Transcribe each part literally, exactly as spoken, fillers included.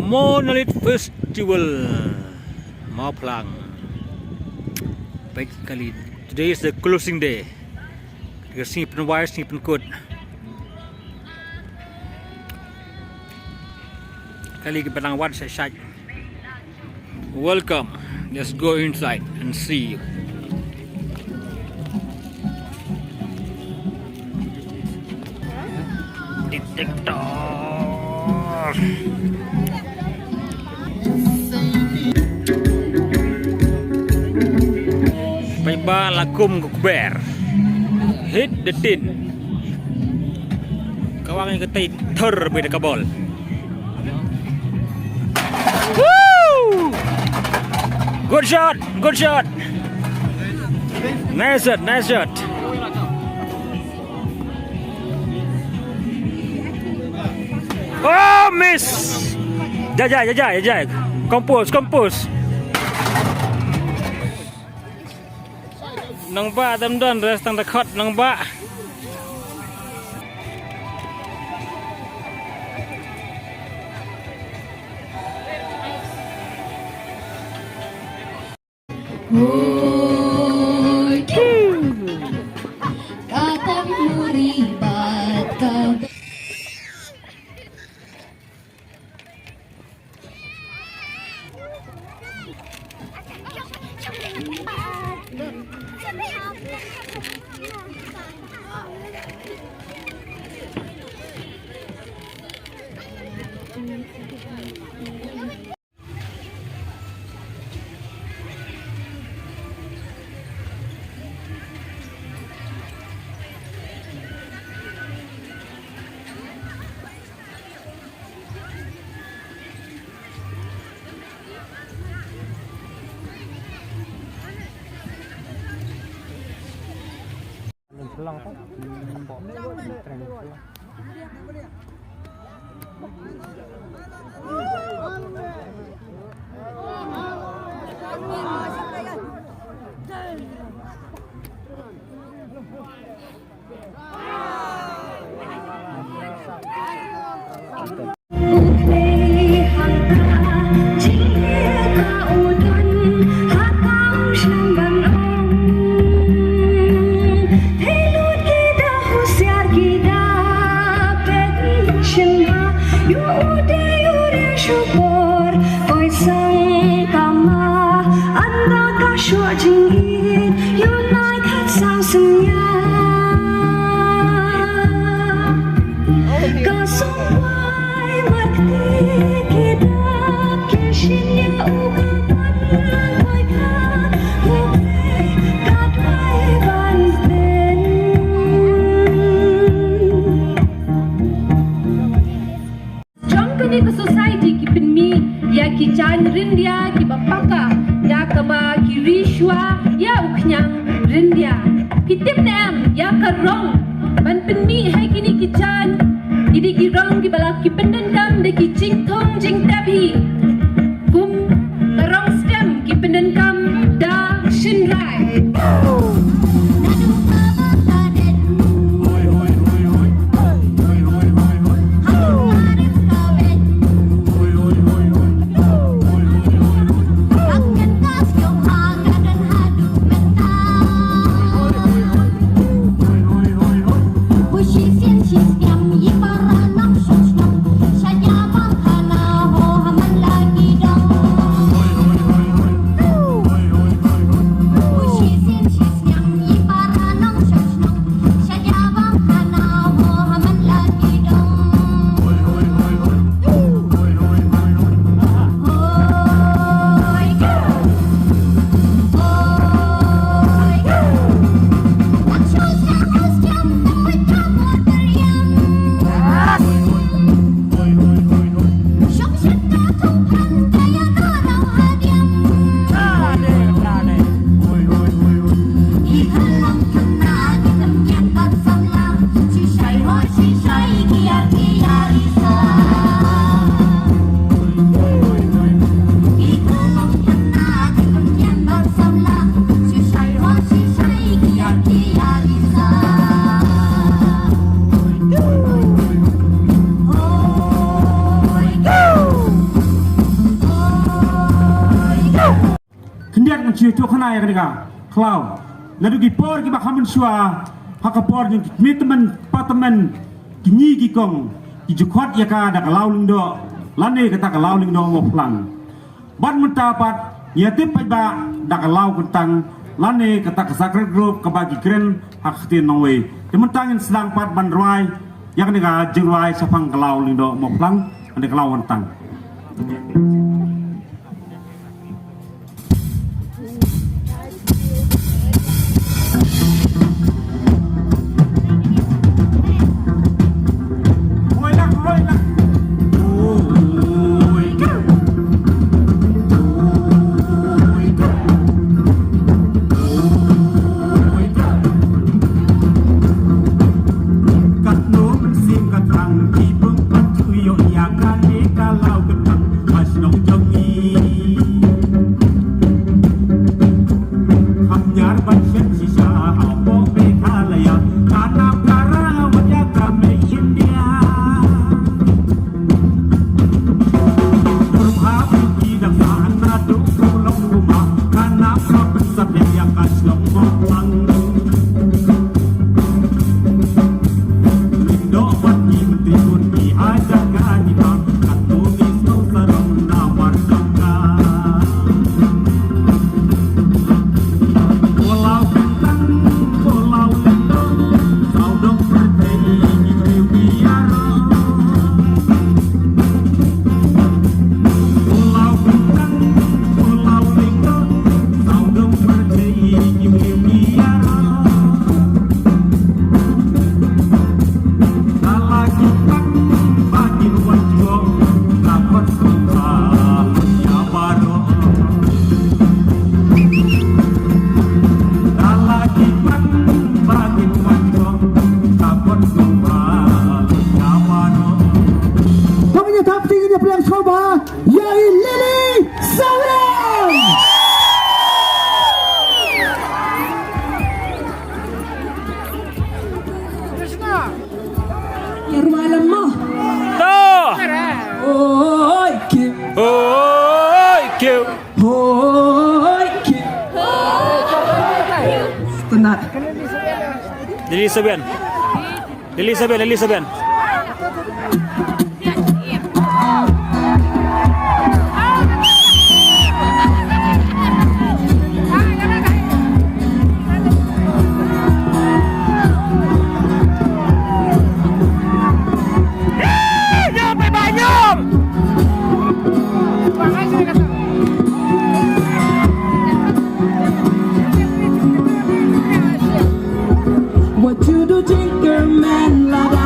Monolith Festival Mawphlang. Peit kali, today is the closing day. Ka sngi pynwai, sngi pynkut. Kali ki ba nang wan shait shait. Welcome. Let's go inside and see. Detector. Peit ba la kum ka kber. Hit the tin. Ka wang ka tin thor bad ka bol. Woo! Good shot, good shot. Nice shot, nice shot. Oh, miss. Jai, jai, jai, jai, jai. Compose, compose. Nang ba tam don rest tang da khot nang ba. Jong kane ka society ki pynmih ïa ki jaiñ ryndia kiba paka da kaba ki ri shuwa ïa u khñiang ryndia. Ki tip ne em ïa ka rong ban pynmih ha kine ki jaiñ? Ki dei ki rong kiba la ki pyndonkam da ki jingthung jingtep hi. Kum ka rong stem ki pyndonkam da shynrai. Shu ïathuh khana ïa kane ka khlaw. Naduh ki por kiba kham mynshuwa, ha ka por jong ki kmie tymmen pa tymmen, ki ngi ki kong ki ju khot ïa ka da ka law lyngdoh lane kata ka law lyngdoh mawphlang. Bad mynta pat ngi ïa tip paidbah da ka law kyntang lane kata ka sacred grove kaba ki kren ha ka ktien nongwei. Te mynta ngin sdang pat ban rwai ïa kane ka jingrwai shaphang ka law lyngdoh mawphlang, kane ka law kyntang. Katno mynsiem ka thrang, ki bym pat ju ïoh ïa kane ka law kyntang ha shnong jong ngi. Kham ñiar ban shet shisha hapoh Meghalaya, ka nap ka rah wat ïa ka mei India. Bun ha u ki dang sah naduh u long u ma, ka nap ka pynsap ïa ka shnong Mawphlang. Lyngdoh bad ki myntri bun ki hajar kali bang, katno ngi sngewsarong namar jong ka. Ko law kyntang, ko law lyngdoh, sawdong pyrthei ki briew ki ïaroh. Ko law kyntang, ko law lyngdoh, sawdong pyrthei ki briew ki ïaroh. Ka la ki pang ba kin wan jngoh, ka khot sngewbha ïa baroh. Ka la ki pang ba kin wan jngoh, ka khot sngewbha ïa baroh. Tang ïa thap, tang ïa pdiang sngewbha ïa i Lily Sawian. Ïa rwai lem mo. To. Oi, kiw. Oi, kiw. Oi, kiw. Tynat. Lily Sawian. Lily Sawian, Lily Sawian. What you do, Tinker Man, la da.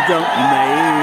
jong mei.